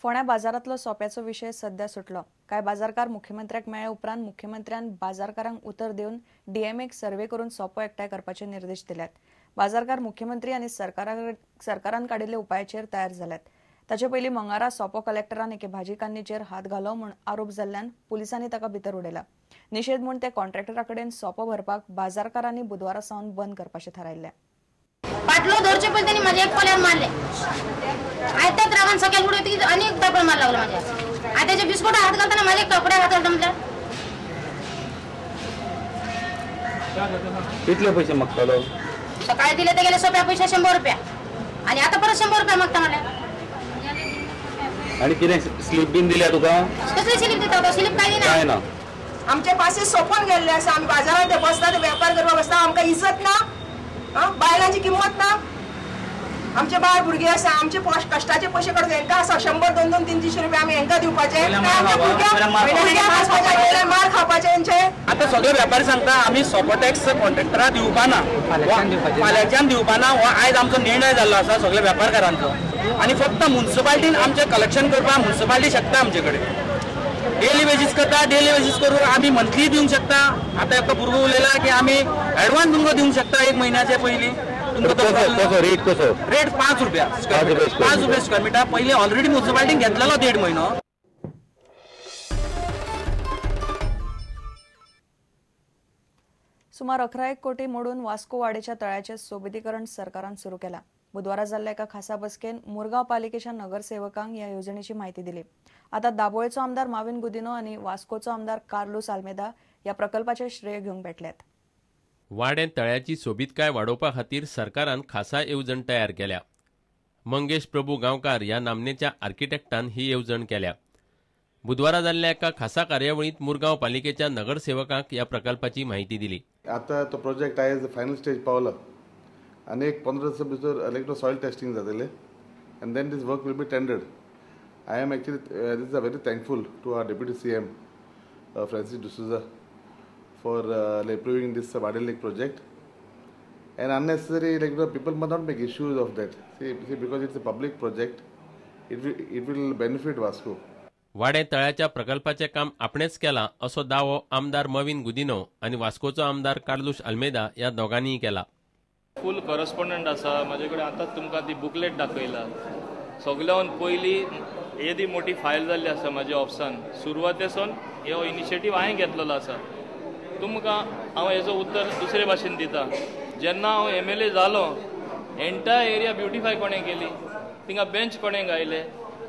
फोंड्या बाजारांतलो सोप्याचो विशय सध्या सुटलो. कांय बाजारकार मुख्यमंत्र्याक मेळ्ळे उपरांत मुख्यमंत्र्यान बाजारकारांक उतर दिवन डीएमएक सर्वे करून सोपो एकठांय करपाचे निर्देश दिल्यात. बाजारकार मुख्यमंत्री आनी सरकारान काडिल्ल्या उपायाचेर तयार जाल्यात. ताचे पयलीं मंगळारा सोपो कलेक्टरान एके भाजीकान्नीचेर हात घालो म्हूण आरोप जाल्ल्यान पुलिसांनी ताका भितर उडयला. निशेध म्हूण ते कॉन्ट्रॅक्टरा कडेन सोपो भरपाक बाजारकारांनी बुधवारा सावन बंद करपाचें थारायल्लें. पाटलो धरचे पयलीं त्यांनी माझ्या एक कोल्यार मारले. आयत्याच रागान सकाळी उडयत की आनी एक दापण मार लागलो माझ्या. आयत्याचे बिस्कुट हात घालताना माझ्या कपड्याक हात घालता म्हटल्यार कितले पैसे मागतालो? सकाळी दिले ते गेले सोप्या पैसे 100 रुपया आणि आता परत 100 रुपया मागता म्हटल्यार. आणि कितें स्लिप बीन दिल्या तुका? कसली स्लिप दिता? स्लिप काय दिना. काय ना, आमचे पासे सोपून गेल्ले आसा. आमी बाजारांत बसता, वेपार करपाक बसता, आमकां इज्जत ना, बायलांची किंमत ना. आमचे बाळ भुरगे आसा, आमचे कष्टाचे पयशे काडून हेंकां आसा 100, 200, 300 रुपया आमी हेंकां दिवपाचे, मार खावपाचे हेंचे. आतां सगळे व्यापारी सांगता आमी सोपो टॅक्स कॉन्ट्रॅक्टरा दिवपाना, फाल्यांच्यान दिवपाना. हो आयज आमचो निर्णय जाल्लो आसा सगळे व्यापारकारांचो. आनी फक्त मुन्सिपाल्टीन आमचें कलेक्शन करपाक मुन्सिपाल्टी शकता. आमचे कडेन डेली बेजीस करता, डेली बेजीस करून आमी मंथली दिवंक शकता. आतां एकटो भुरगो उलयला की आमी एडवान्स तुमकां दिवंक शकता 1 म्हयन्याचे पयलीं. रेट कसो? रेट 5 रुपया, 5 रुपया स्क्वेअर मिटर. पयलीं ऑलरेडी मुन्सिपाल्टीन घेतलेलो 1.5 म्हयनो. सुमार 11 कोटी मोडून वास्को वाडेच्या तळ्याचें सोबितीकरण सरकारान सुरू केलां. बुधवारा जाल्ल्या एका खासा बसकेन मुरगांव पालिकेच्या नगरसेवकांक ह्या येवजणेची म्हायती दिली. आतां दाबोळेचो आमदार माविन गुदिनो आनी वास्कोचो आमदार कार्लूस आल्मेदा ह्या प्रकल्पाचें श्रेय घेवंक पेटल्यात. वाडें तळ्याची सोबीतकाय वाडोवपा खातीर सरकारान खासा येवजण तयार केल्या. मंगेश प्रभू गांवकार ह्या नामनेच्या आर्किटेक्टान ही येवजण केल्या. बुधवारा जाल्ल्या एका खासा कार्यावळींत मुरगांव पालिकेच्या नगरसेवकांक ह्या प्रकल्पाची म्हायती दिली. आतां तो प्रोजेक्ट आयज फायनल स्टेज पावला आनी एक 15 दिसां भितर इलेक्ट्रो सॉयल टेस्टिंग जातलें and then this work will be tendered. I am actually this are very thankful to our deputy CM Francis D'Souza for approving this Wade Lake project. And unnecessary, like, you know, people must not make issues of that. See, because it's a public project, it will benefit Vasco. वाडे तळ्याच्या प्रकल्पाचें काम आपणेच केलां असो दावो आमदार मविन गुदिनो आनी वास्कोचो आमदार कार्लूस आल्मेदा ह्या दोगांनीय केला. फूल करस्पॉन्डंट आसा म्हाजे कडेन. आतांच तुमकां ती बुकलेट दाखयला. सगल्यान पयलीं येदी मोठी फायल जाल्ली आसा म्हाज्या ऑफिसान. सुरवातेसून हो इनिशिएटीव हांवें घेतलेलो आसा. तुमकां हांव हेजो उत्तर दुसरे भाशेन दिता. जेन्ना हांव MLA जालो, एंटायर एरिया ब्युटिफाय कोणें केली, थिंगा बेंच कोणें घायले,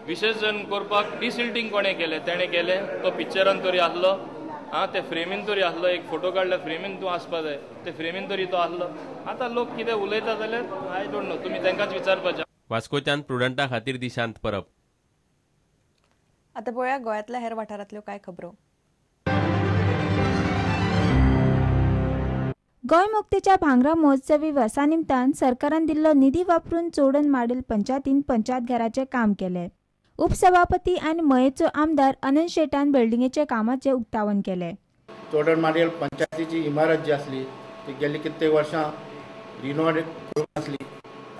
विसर्जन करपाक डिसिल्टींग कोणें केलें, तेणें केलें. तो पिक्चरान तरी आसलो, आं, ते फ्रेमीन तरी आसलो, एक फोटो काडल्या फ्रेमीन तूं आसपा जाय, ते फ्रेमीन तरी तो आसलो. आतां लोक कितें उलयता जाल्यार I don't know, तुमी तांकांच विचारपाचें. वास्कोच्यान प्रुडंटा खातीर दिशांत परब. आतां पळोवया गोंयांतल्या हेर वाठारांतल्यो कांय खबरो. गोंय मुक्तीच्या भांगरा महोत्सवी वर्सा निमतान सरकारान दिल्लो निधी वापरून चोडण माडेल पंचायतीन पंचायत घराचें काम केलें. उपसभापती आनी मयेचो आमदार अनंत शेटान बिल्डिंगेच्या कामाचें उक्तावण केलें. चोडण माडेल पंचायतीची इमारत जी आसली ती गेली कित्येक वर्सां रिनोवेट करूंक नासली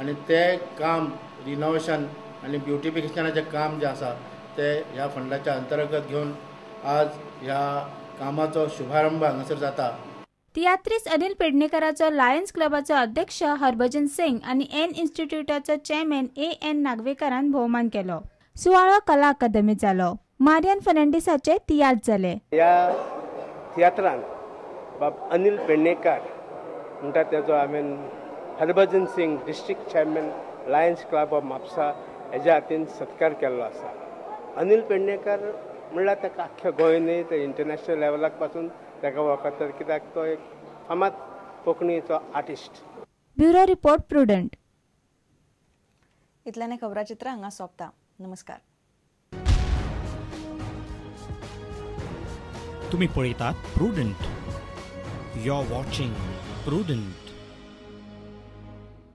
आनी तें काम रिनोवेशन आनी ब्युटिफिकेशनाचें काम जें आसा तें ह्या फंडाच्या अंतर्गत घेवन आज ह्या कामाचो शुभारंभ हांगासर जाता. तियात्रीस अनिल पेडणेकराचो लायन्स क्लबाचो अध्यक्ष हरभजन सिंग आनी एन इन्स्टिट्यूटाचो चेअरमॅन AN नागवेकरान भोवमान केलो. सुवाळो कला अकादमीत जालो. मारियन फर्नांडीसाचे तियात्र जाले. ह्या तियात्रान बाब अनिल पेडणेकर म्हणटा तेजो हांवें Harbhajan Singh district chairman Lions Club of Mapusa हेज्या हातीन सत्कार केल्लो आसा. अनिल पेडणेकर म्हणल्यार ताका आख्ख्या गोंय न्हय तर इंटरनॅशनल लेवलाक पासून ताका वळखतात, कित्याक तो एक फामाद कोंकणीचो आर्टिस्ट. Bureau report, Prudent. इतल्याने खबराचित्र हांगा सोंपता. नमस्कार. तुम्ही पळयतात Prudent. You are watching Prudent.